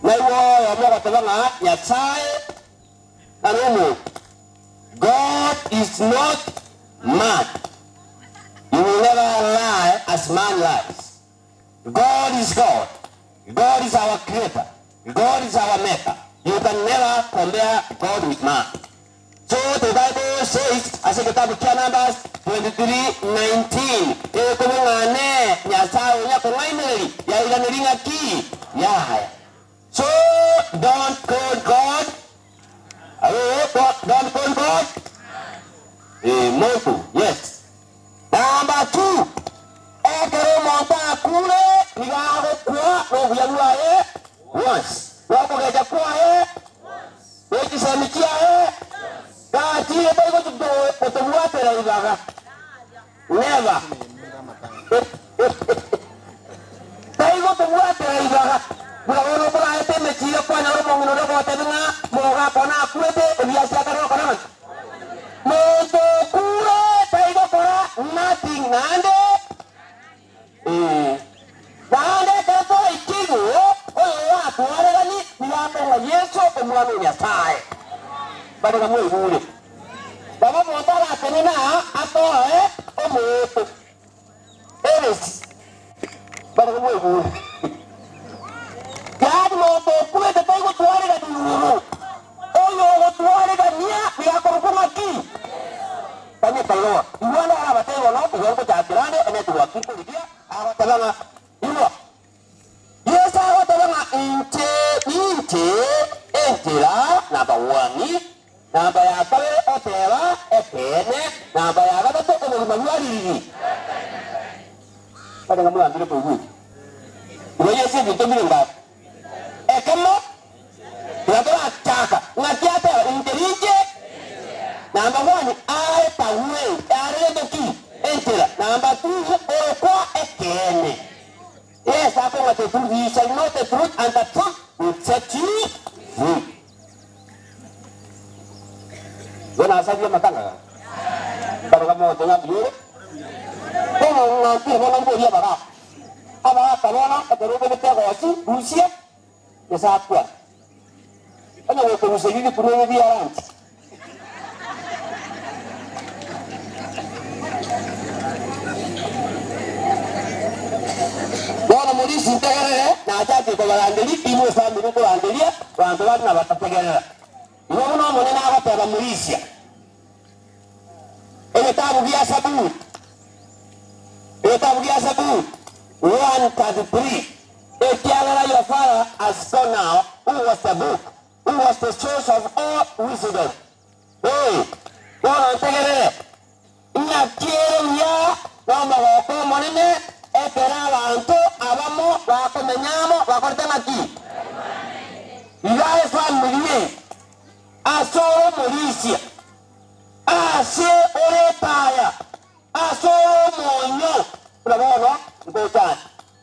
Na iwo ya mwaga tabanga Nyasaye anumu. God is not man. You will never lie as man lies. God is God. God is our creator. God is our maker. You can never compare God with man. So the Bible says, as a kitabu cha Numbers 23:19, ekomungane Nyasaye nyakongaineli ya ilaneringa ki ya. So don't call God. Don't call God. Moto, yes. Number 2, ekero monta kule nigago kwa no yaluae once. Wako geja kwa once. Wekisamikia Kati ebo kutuwatera ibaga. Never. Taigo tuwatera ibaga. Muragono bura ete mechira kwa nyoro mongino rogo tebenga moga kona kuete biashara karo kona. Moto kure taigo kora nothing nande. Nande kato ikigo oyo wa tuwaregani nigatonga Yesu omwana Nyasaye. Bado kamu ibule. Baba motara atenena atoe omoto. Eres. Bado kamu ibule. Yaani moto kule tetaigo tuwarega duru. Oyo tuwarega nia nigakorukuma ki. Tanya taloa. Iwana abatego no kugongo chakirande ene tuwakiko lidia abatabanga iwa. Yesu abatabanga inche inche entira namba 1. Namba ya kabe oteba etene namba ya gatatu omurima rwariri. Bado ngamu andire ko wuji. Iwe Yesu bintu ngapi? Ekemo yatoa chaka ngatiata intellige namba 1 ae pawe arendo ki entera namba 2 okwa ekene. Yes, apo the truth, you shall know the truth and the truth will set you free. Bona asabia matanga. Bado kama otenga bure. Bono ngati bono mboria bara. Aba kabona aterobe betego asi rusia yesakwa. Ana wo ko museli kuno bi aranti. Bono muri sintegerere na achache ko barandeli imu family ko barandelia bantu bana batategerera. Iwo no munene agateba murisia. Ebitabu bya Zaburi. Ebitabu bya Zaburi 133. Ekiagala your father has gone now, who was the book, who was the source of all wisdom. Hey, bono ntegerere. Nyakiere ya no magoko monene ekera abantu abamo bakomenyamo bakorete ngaki. Igae family asoro murisia. Ase oretaya. Asoro monyo. Urabono ngotani.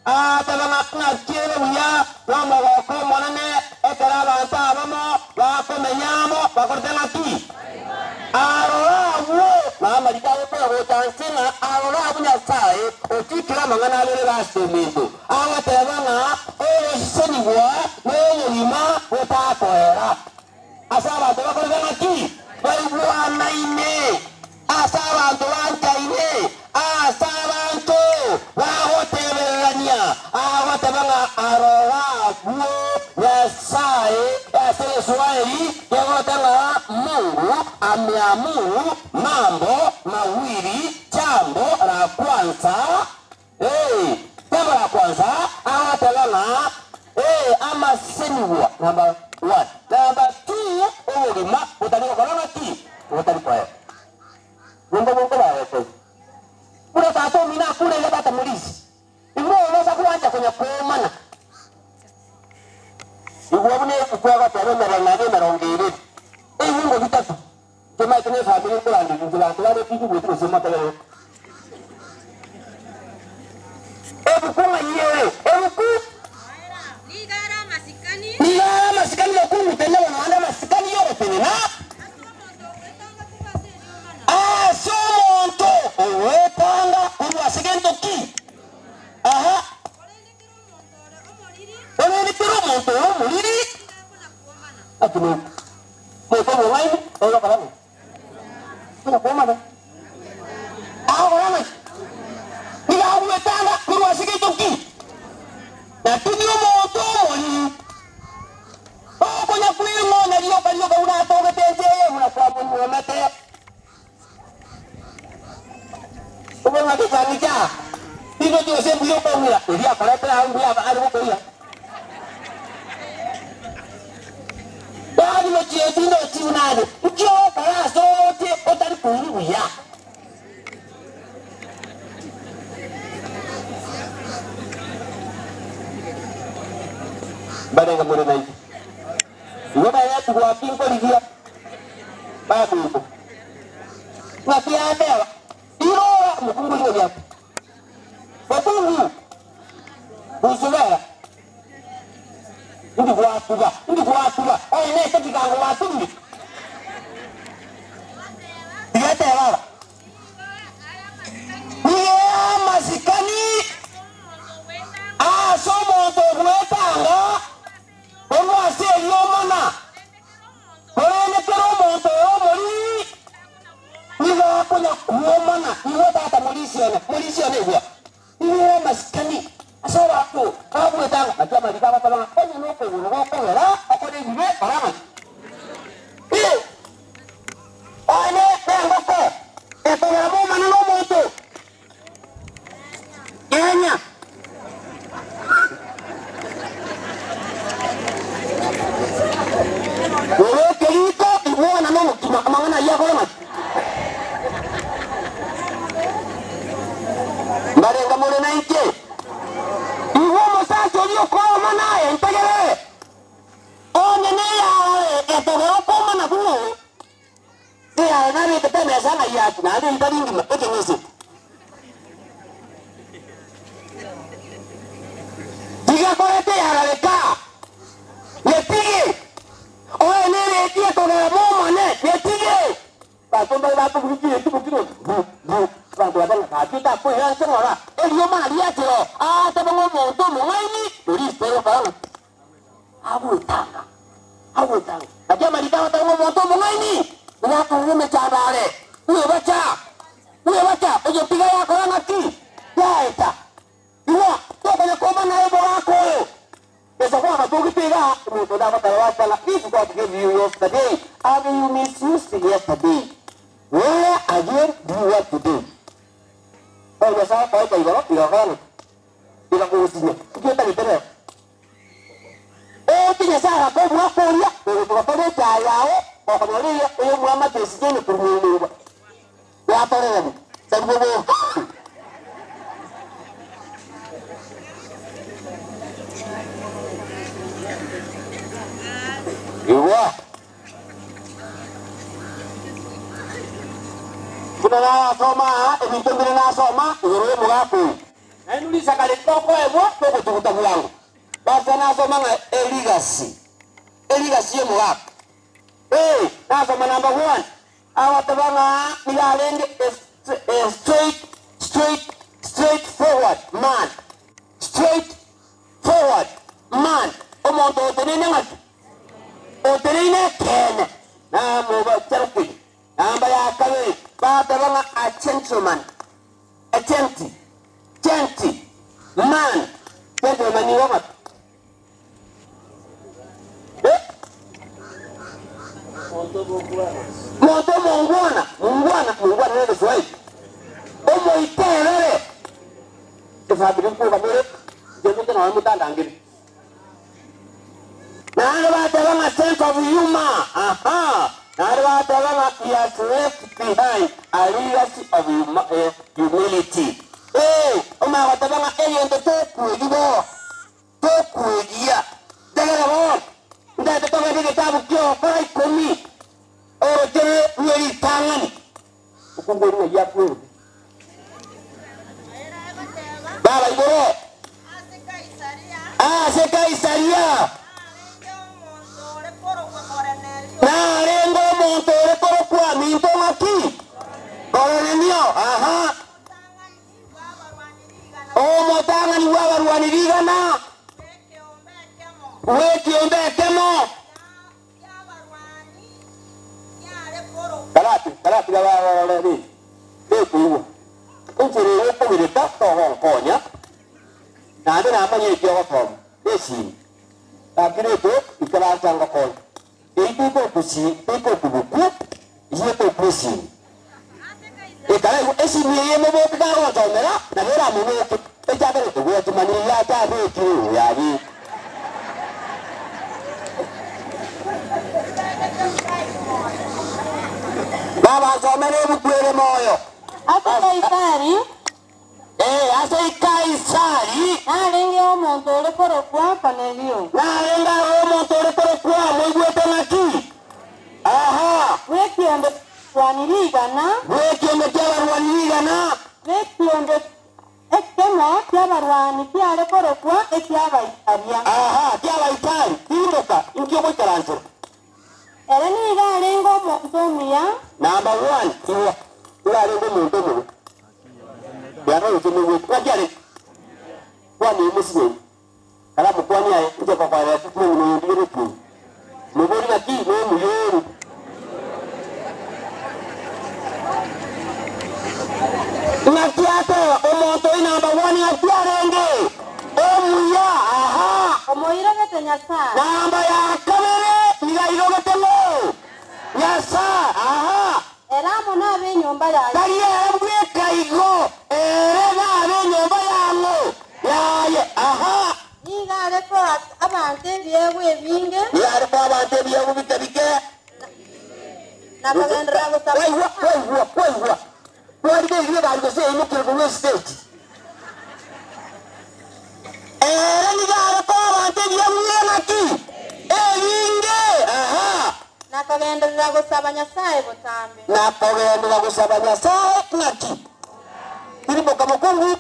Atabanga ngakiere ya no magoko monene ekera abantu abamo bakomenyamo bakorete ngaki. Arora mama litawe kwa gotansina arora bunyasaye otikira mangana abere baseminto agatebanga oyo no yima otakoera asaba bakorega ki baigwanaine asaba bantaine asaba nto bagoteberania agatebanga arora bunyasaye Israeli yagotanga Mungu ameamuru mambo mawili. Jambo la kwanza, jambo la kwanza awatalanga ama seniwa number 1, number 2 olima utaliko korona ki utaliko ya Mungu Mungu ba yetu kuna tato mina kule ile bata mulisi iwo unaweza kuanja kwenye kuomana Iwabune kukwega tero merangane merongere. Eyi ngo bitatu. Tuma tene family ko andi nzila tula le kitu wetu sema tele. Ebu kuma yeye, ebu ku Nigara masikani. Nigara masikani lokungu tena wana masikani yote tena. Ah, somonto owetanga kulwa segento ki. Aha. Oleni kero omonto omuliri atuno moto mwaini oyo kalamu kuna kuomana aho kalamu niga kurwa sigitoki na tunyo moto omuliri okonya kwingona lyoka lyoka unatogetenje unakuwa munyomete ubona kisanika Tino Jose buyo kongila ulia kaleta ulia aru koya Bali mo tino tiunani ukio kala sote otari kuya Bale ngamure na hivi Ngoma yetu kwa pinko ligia babu Ngakiabewa iro mukungu liya Watungu Uzubera Ndi kuwatuba ndi kuwatuba oye nese kigango watungi Digete baba Niye masikani Asomo to gwetanga Olwase yomana Olenekero omonto omuli Niga konya kuomana nigo tata mulisione mulisione gwa Niye masikani asoba ko kabwetanga ajama likaba talanga onye noko ngokongera akode bibe barama Eh One ngoko etogera mo manano moto Kenya Wewe keliko ibona no mukima amangana yakora Mbarenga mure na ike Iwo musacho lyo koma naye ntegere Onye ne yawe etogera koma na kuwo Ya nari teteme sana ya na ndi ndaringi ekenyese Diga korete yaraleka Yetige Oye nere etie togera moma ne yetige Batomba bato kuki tubu bu bu bantu batanga katuta ko ya sengora elio mali atiro ah tabango monto mongaini lori parang agutanga agutanga ajama likawa tabango monto mongaini ngako ngume chabare uwe bacha ojo piga yako ngaki yaeta iwa to ko na ebo ako pesa kwa matoki piga muto da batala batala if God give you yesterday and you misused yesterday where again do you want today? Oh, ya sabe, pa igoro, igoro. Iga kusinya. Kita litere. Eh, tinya sara ko mwa koria, pero ko ko ta yao, ko ko ri yo mwa ma tesije ni kurmi. Ya tore ni. Sabu bo. Iwa. Kuna nasoma, ebintu mbiri nasoma, igoro mugaku. Na nulisa kale koko ebo, koko tukuta mulango. Basa nasoma nga eligasi. Eligasi ye mugaku. Eh, nasoma number 1. Awatabanga nilalenge straight forward man. Straight forward man. Omonto otenene ngati. Otenene kene. Na moba charukui. Namba ya kabiri. Batabanga a gentleman, a gentle man, gentleman ni wamat. Eh? Moto mungwana, mungwana, mungwana ndio Kiswahili. Omo iterere. Tafadhali kwa kamera, jemuke na mutanda angiri. Na batabanga sense of humor. Aha. He has left behind a legacy of humility. Eh, oma watabanga eyendo tokuegibo. Tokuegia. Dagara Ndata tonga dige tabu kyo kora ikomi. O jere nyeri tangani. Ukungori ya ku. Baba igoro. Ase Kaisaria. Na rengo monto rekoro kwa minto maki. Koronelio, aha. O motanga ni wabarwanirigana. Wekiondekemo Galati galati la ni ekuwa unjire yokubireka togonkonya nande namanye ekyogothoma esini lakini tu ikaracanga konya ituko kusi iko kubuku yeko kusi ikara esini yemoboka gothomera na bera muboke ejagere tugwetumaniria tabikiru yabi Baba somere bukwere moyo Ase Kaisari ase Kaisari narenge omonto ore korokwa Kornelio narenga omonto ore korokwa moigwete ng'aki aha bwekionde rwanirigana bwekionde kiabarwanirigana bwekionde ekemo kiabarwani kiare korokwa ekiabaitaria aha kiabaitari tindoka inkiogoikaranzera ere niga arenge omonto omuya Number 1 iwa urarenga omonto omuya yaro utumiwe wakiare kwani musinye kala mukwani aye nje kwa kwa tumu no ndire tu mubori ngaki no muyoru Nakiate omonto number 1 akiarenge omuya aha omoirogete Nyasaye namba ya kabere nigairogete ngo Nyasaye aha eramu nabe nyumba yaye kariye mbwekaigo ere nabe nyumba yango yaye aha nigareko abantu ebyebwe ebinge nigareko abantu ebyebwe bike bike nakagendera gusaba waigwa warigeirie gari imukire ku state ere nigareko abantu ebyebwe naki ebinge aha nakagenderera gusaba Nyasaye butambe nakagenderera gusaba Nyasaye naki tiriboka mukungu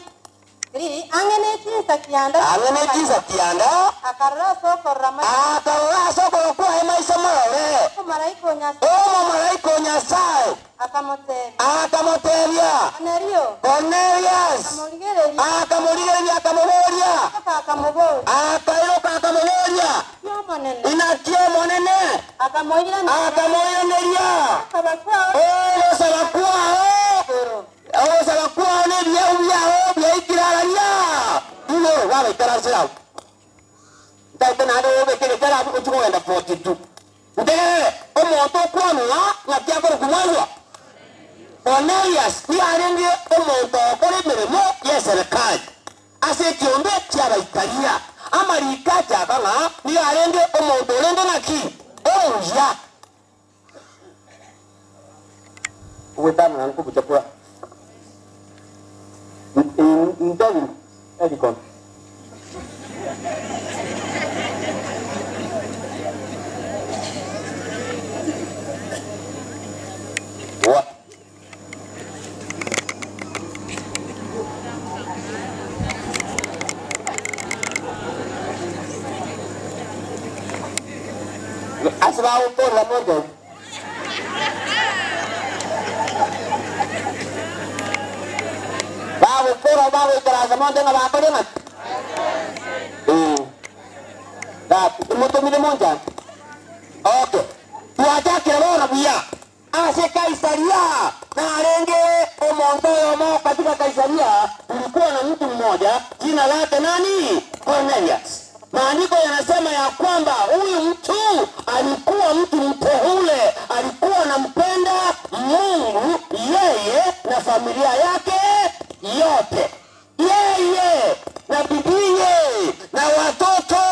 ri angene chinsa kianda angene chinsa kianda akarora sokorora akarora sokorora kwa maisha marore omomaraiko Nyasaye omomaraiko Nyasaye akamutebia akamutebia Kornelio Cornelius akamurigereria akamurigereria akamuboria akamuboria akairoka akamuboria kiomonene inakio monene akamoiraneria akamoiraneria osabakwao nebyau byao byaikirararia ino babaikaransirao ntaite nande obekerekera ochikogenda 42 ntegerere omonto okwanwa ng'aki kumwarwa Cornelius niarenge omonto okora emirimo ya serikali ase ekiombe kiabaikaria amarika chaka ng'a niarenge omonto orenge ng'aki omuya uwetano nankubuchakura Ntavi Edicon What? Asbao por la moto. Bawo pora bawo ikaraza monde nga bakore nga. Da moto mile monja. Okay. Tuachake bora buya. Ase Kaisaria na arenge omonto yomo katika Kaisaria kulikuwa na mtu mmoja jina lake nani? Cornelius. Maandiko yanasema ya kwamba huyu mtu alikuwa mtu mteule, alikuwa anampenda Mungu yeye na familia yake yote. Yeye na bibiye na watoto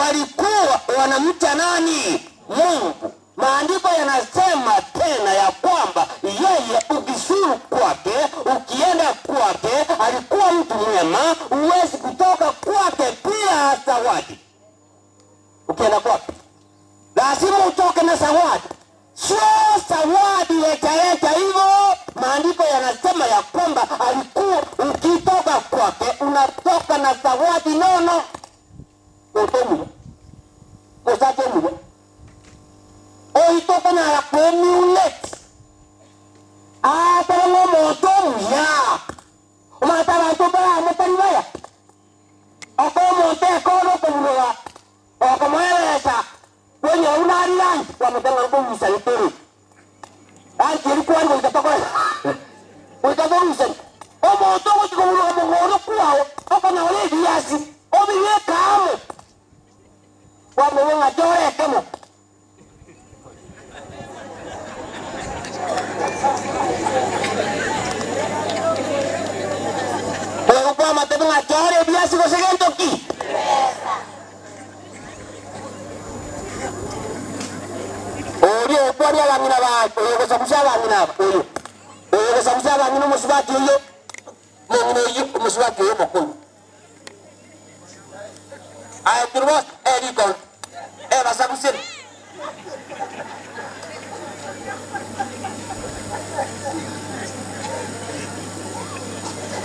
walikuwa wanamcha nani? Mungu. Maandiko yanasema tena ya kwamba yeye ukisuru kwake, ukienda kwake, alikuwa mtu mwema, huwezi kutoka kwake bila zawadi. Ukienda kwake lazima utoke na zawadi. Sio zawadi letaleta hivyo. Maandiko yanasema ya kwamba alikuwa ukitoka kwake unatoka na zawadi nono. Otomu. Osatomu. Oitoka na akomulet. Ataro motomu ya. Omatara to para motanibaya. Okomote koro komuroa. Okomoe Kwari langi wametanga ngomusa itoro. Anti ilikuwa ngo ikatoka. Utaborusa. Omo togo tiko omo kwao. Ofanya ole biasi. Obiweka amo. Wamewonga jore kemo. Pero kwa matebunga jore biasi ko segento ki. Orio kwari abangina ba oyo kosabusa abangina oyo. Oyo kosabusa abangina musubati oyo. Mongino oyo musubati oyo mokulu. Ay turbos eriko. Basabusin.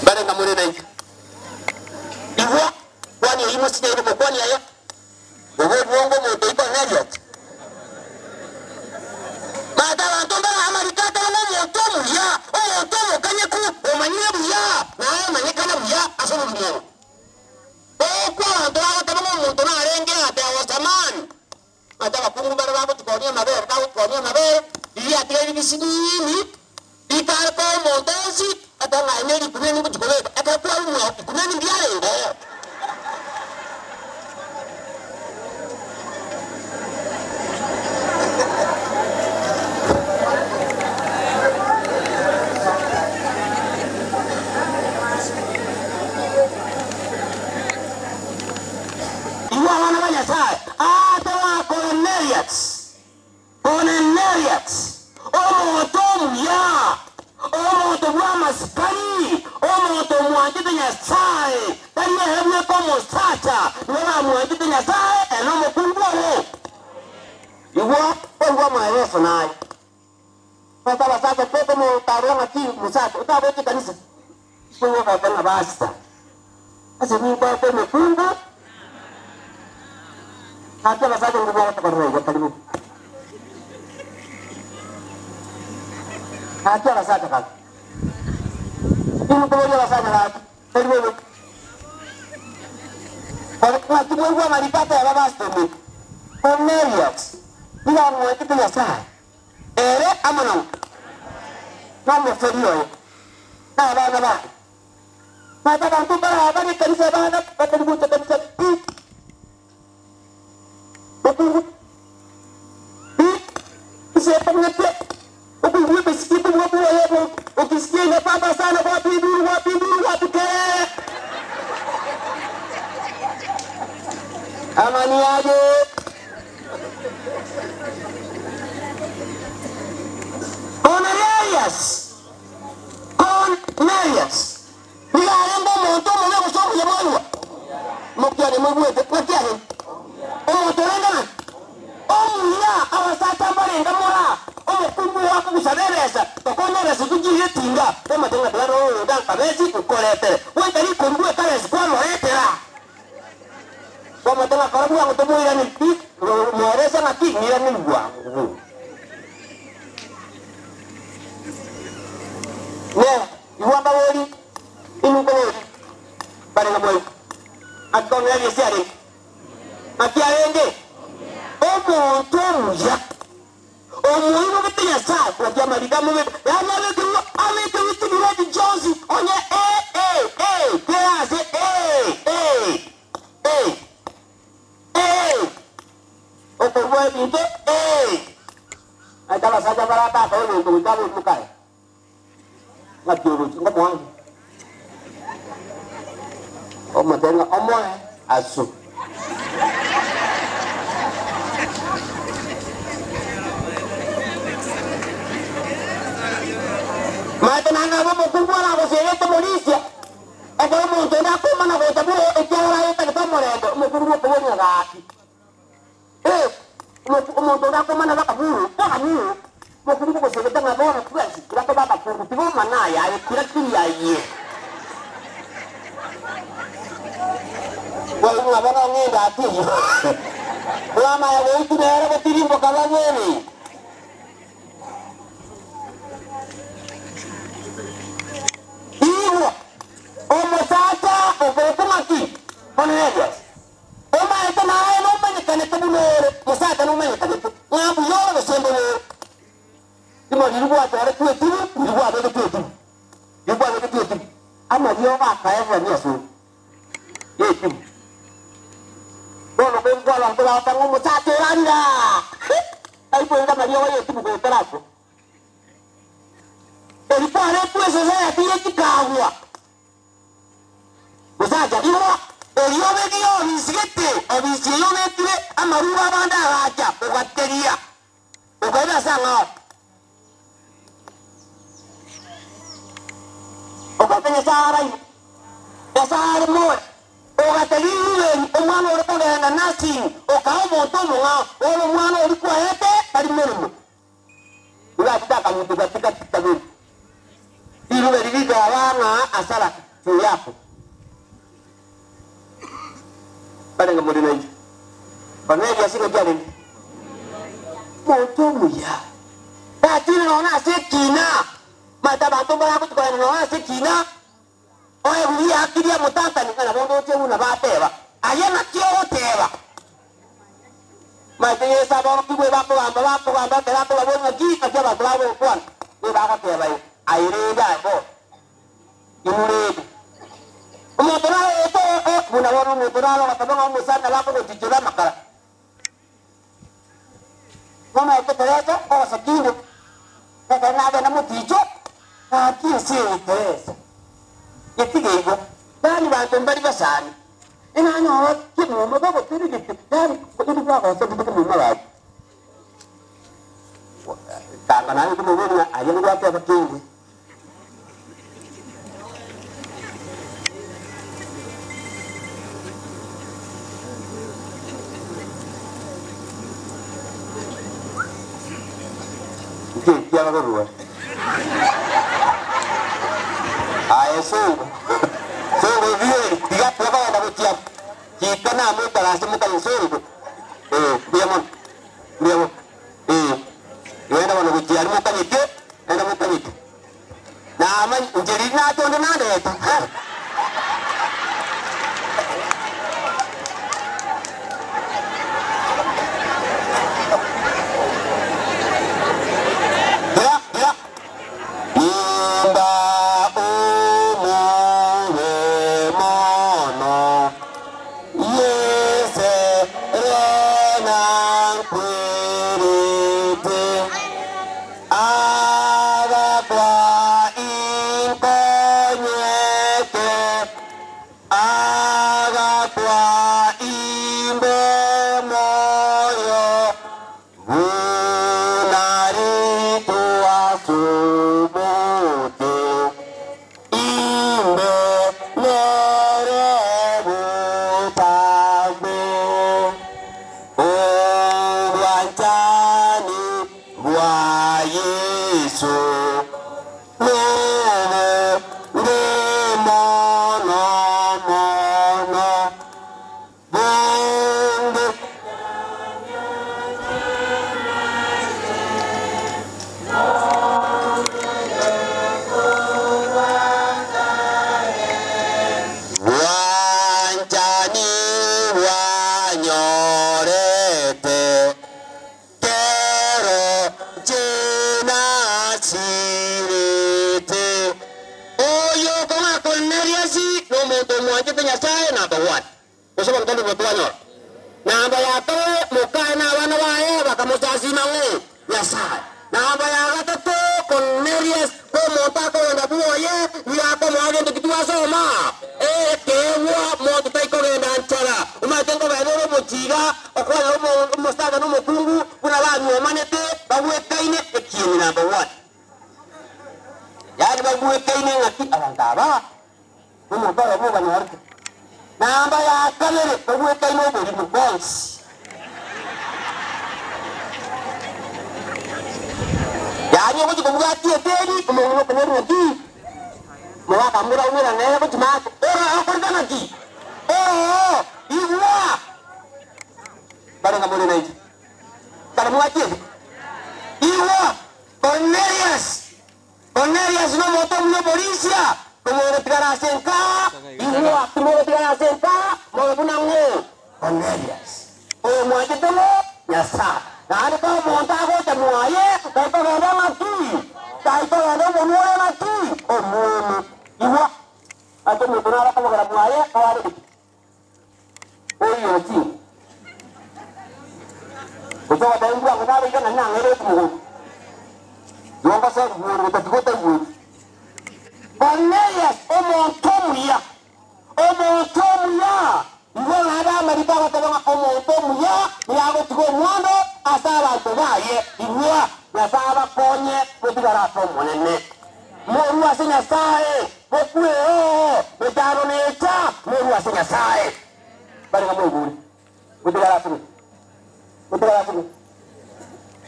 Bare ngamure na iki. Iwa kwani imusine iri kwani ayo. Obo bongo mo iko neriot. Mata bantu ba amarikata ngo moto muya, omoto kanyeku omanyire buya, naye manyekana buya asomo buya. Okwa bantu ba omuntu narenge ate awasamani. Mata bakungu bara babo tukonia mabere, babo tukonia mabere, ili atire bisinini, ikarko montosi, atanga eneri kuneni kutukoleta, akakwa umwa kuneni byale ngo. Cornelius, omoto muya, omoto bwa maskani, omoto mwajite nyasaye, tani hebwe komo sacha, nwa mwajite nyasaye, enomo kungwo. Iwo, kwa maereso naye. Pata basasa pepe mo taronga ti musacha, utabote kanisa. Kwa kwa basta. Ase ni kwa kwa mkungu. Hata basasa ngubwa kwa roho karibu. Hata basasa kaka. Ini kwa basasa kaka. Karibu. Kwa kwa maripata ya basta ni. Cornelius. Ila mwete nyasaye. Ere amano. Namo ferio. Na ba na ba. Mata bantu bara bari kanisa bana batari kanisa. Ukisikia sana wapi nduru wapi nduru wapi ke. Amani aje. Cornelius. Cornelius. Nigarembo monto mo lego so yemolwa. Mokiare mwe mokiare. Omoto renga. Omuya awasata mbarenga mora. Omukumbu wako kusaberesa. Tokoneresa tugiye tinga. Ematenga blaro dan kabezi ukoletere. Wetari kumbu kabezi kwa loretera. Omatenga karabu yangu toboira ni pi mweresa na pi ngira ni bwangu. Ne, iwamba wori inuko wori. Bare na boy. Akonela yesiare. Atiarenge. Omuntu muya. Omuhimu bete nyasaye kwa marika mume. Yana bete amete witi Jones onye e e e class e e e e okorwa binte e atala saja barata ko ngo ngo mukae. Ngatiru ngo mwangi. Omo omo asu. Mata nanga bomo kumbwa na boserete polisia. Eko omuntu ndakuma na gotabu ekyala yeta tomorendo mukuru ko gaki. Eh, omuntu ndakuma na bakaburu, bakaburu. Mukuru ko serete na bona kwesi, kirako baba kuru tibo manaya ayo kira kiriya ye. Wala ngabona ngenda ati. Lama ya wetu nera botirimbo kabanyeni. Omusata okokumaki Cornelius. Omaete naye nomanyikane tubunore musata nomanyikane Oboriri bwatore twetibu biri bwabere twetibu biri bwabere twetibu amariogo akaerera ase yetibu bono bengwa abantu batanga omosacha orarira aiboera amariogo yetibu goeterako erikwaretwa esociety ekikagwa musacha igo eriobegie obisigete obisi eyobekire amaruba abande agacha ogateria ukaenda ase ang'ao okate Nyasaye araire Nyasaye are moyo ogateria irubeni omwana ore kogenda nursing okaa omonto omong'ao ore omwana ori kwaete tari meremo ugatitaka muntu katika kitabuni irubeni rigabang'a asara juu yako barenga muri nayo Cornelia singa jari muntu muya batiri nona sekina mata bantu bara kutukana nona sekina oye buya akiria mutanta ni kana bondo oche una bateba aye nakio goteba mate yesa bono kibwe bako bamba bako bamba terato babona ki kacha bantu babo kwan ni bakoteba aireda bo imurede omotoralo eto buna bono omotoralo batabanga omusana bako gochichora makara mama etetereza osakindu ekanada na muticho akisi tereza yetigego bani bantu mbali basani enano kimu babo tirigite yani kuri bwa ko sabu ko mama ba tanga nani ko mama ayo ngwa ta bakingi Kia Aye sungu. Sungu vile tiga toka na kutia. Kikana muta la muta sungu. Biamo. Biamo. Wenda wana kutia muta nike, enda muta nike. Na ama njeri na tondo na leta. Usoka taingwa ngana ika na ngere ku. Yonga sa ngoro tatikota ngoro. Cornelius omontomuya. Omontomuya. Ngona ba marita batabanga omontomuya yago tigo mwando asaba tobaye iwa nasaba konye kutigara tomonene. Moru ase Nyasaye bokwe o betaro necha moru ase Nyasaye. Bari ngamuguri. Kutigara tu. Kutigara tu.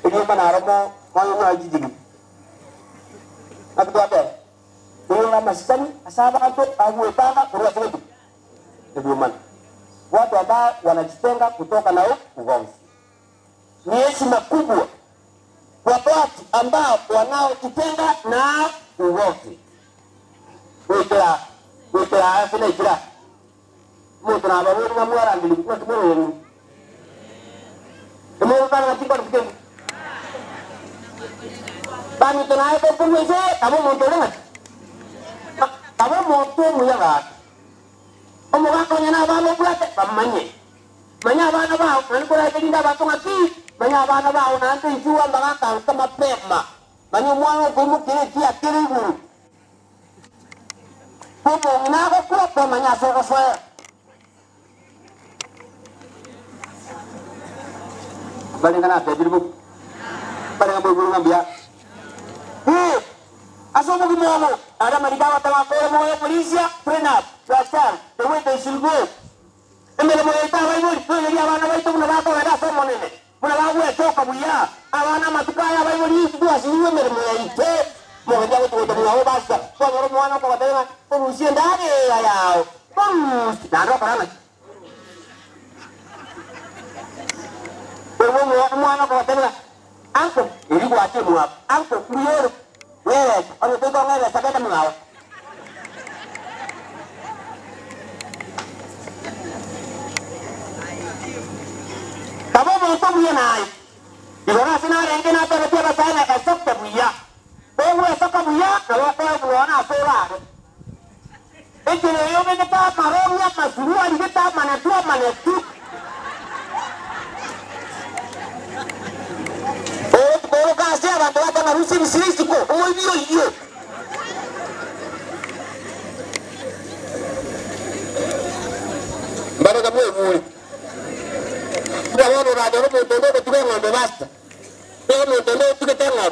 Iyo manaromo moyo na jijigi. Akutwa Kuna masisani asaba anto aguetanga kurua sebetu. Ndio maana watu ambao wanajitenga kutoka na ugomvi. Ni heshima kubwa kwa watu ambao wanaojitenga na ugomvi. Wekera wekera afina ikira. Mtu na babu na mwara ndili kwa kimoro. Kimoro kana tikwa kufikiri. Bani tunaye kwa kumweze kama mtu Abo moto muyaga. Omugakonya n'abaana obulate bamanye. Manya abaana bawo nalikola elinda abatonga ki manya abaana bawo nante ikiwa mbagaka mapema. Manya omwana ogwimukire ki akiri iguru. Omo nako kuwa manya asokoswera. Balingana atebirimu. Balingana bweguru ngambia. Asomo kimono ada marigawa tawakore moyo polisia train up wachar the way they should go. Emele moyo tawa iburi kweli abana baitu muna bako weda somo nene. Muna bawe toka buya abana matukaya baiburi tu asiwe emele moyo ite. Moyo jago tu tu mwa basta. Kwa moro mwana kwa batema polisia ndani yao. Pum nando karama. Wewe mwana kwa batema anko ilikuwa atimu hapo. Anko kurioro wewe, amepigwa ng'ombe sakata mngao. Kabo monto buya nai. Igora sina renge na pere pia basana esokte buya. Bongo esoka buya, kabo kwa buona sora. Ekele yo me ta maromia masurua ligeta manatua manetu. Koro kasi abantu batanga rusi misisiko oyo iyo. Baraka mwe. Kwa wano radio robo tondo tuke ngombe basta. Tondo tondo tuke tenga.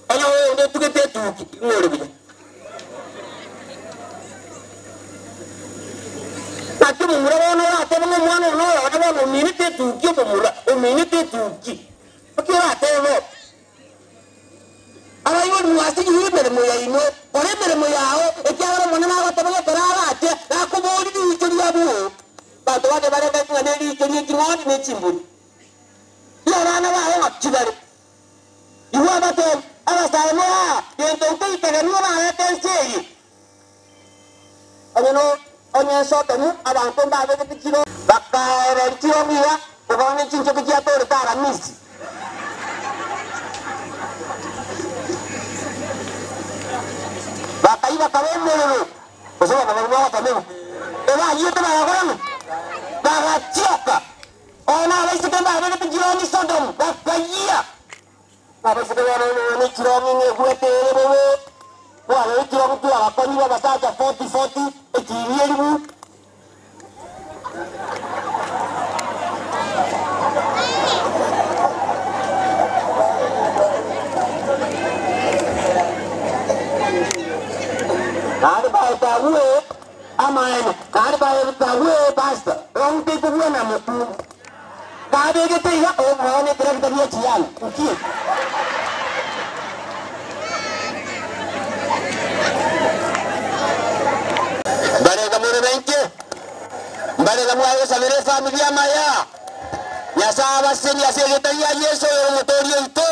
Ana wewe ndo tuke tetu ngore bila. Ati mura wono ate mo mwana no ana wono mini tetu ki mura o mini tetu ki. Akira telo. Ara iwo mwasi yuri mere moya ino, ore mere moya ao, ekiara mwana na watabaga tarara ate, akobori ni ichori abu. Bato wake bare ka ngane ichori chingoni ne chimburi. Ya rana wa o chibare. Iwo abato, ara samoa, yento uti teganu na atense. Onye onye soto mu abanto mbabe ke chiro, bakka chiro mira, obone chincho ke chiato tara misi. Bakaiba kabembe osoma na también. Eba yote ba bagachoka. Ona basi kamba bana pijironi Sodom bakayia. Basi kamba ni chironi ni gwete rebe. Wa le chironi tu abakoni basacha 40 40 ekirieribu. Nada ba tawe amaene nada ba tawe basta ronte kuwa na mutu kabe ke te ya o mone trek tabia chian uki bare ga mure benke bare ga muayo sabere familia maya ya saba senya sege ya yeso yo motorio ito.